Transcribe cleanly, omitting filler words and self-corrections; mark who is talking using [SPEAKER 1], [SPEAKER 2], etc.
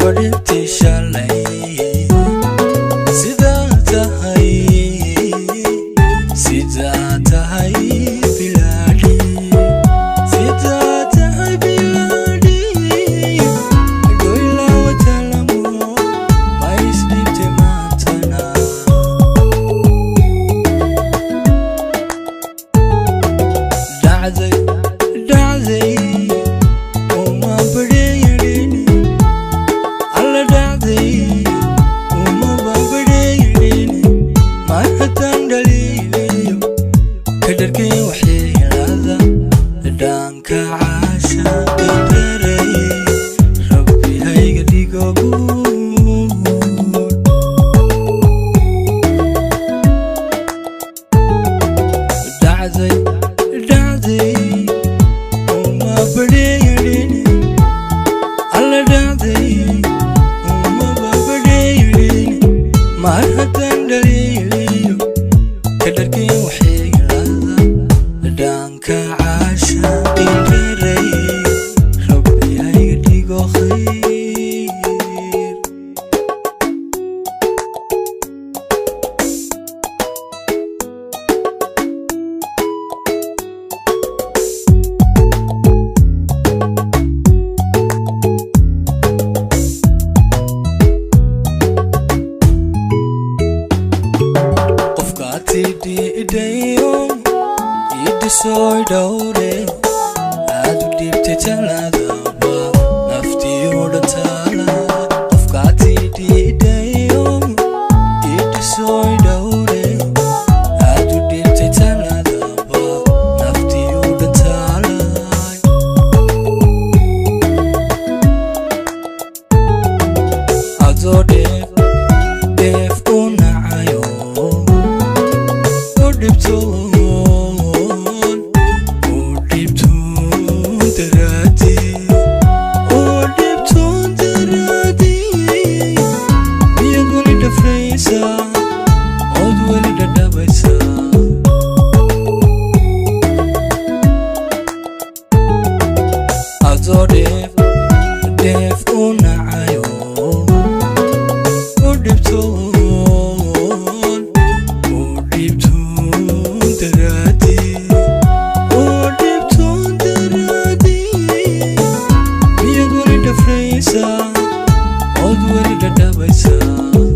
[SPEAKER 1] Wadhibtii shalay sidaa tahay, sidaa tahay bilaadhi, sidaa tahay bilaadhi. Dhoylaawatalamo ma isdhiibtay maantana? Dhacday, dhacday, uma badheeyadhin. Alla, dhacday, umaba badheeyadhin. Mar haddaan dhaliiliyo ka dhargay waxyeelada dhaanka caasha idaray, Rabbi hayga dhigo guud. Dhacday, dhacday, uma badheeyadhin. Alla, dhacday, umaba badheeyadhin. Mar haddaan dhaliiliyo ka dhargay waxyeelada dhaanka caasha idaray, Rabbi hayga dhigo khayr. Qofka tidhi idhayo, idhisoy dhowre, aad u dhiibtay taladaba, naftii oo dhan taala. Qofka tidhi idhayo, idhisoy dhowre, aad u dhiibtay taladaba, naftii oo dhan taala. Adoo dheef dheef u nacayo, u dhibtoon, u dhibtoon daraadii, u dhibtoon daraadii, miyaad weli dhafraysaa ood weli dhadhabaysaa? Adoo dheef dheef u nacayo, u dhibtoon, u dhibtoon daraadii, u dhibtoon daraadii, miyaad weli dhafraysaa ood weli dhadhabaysaa?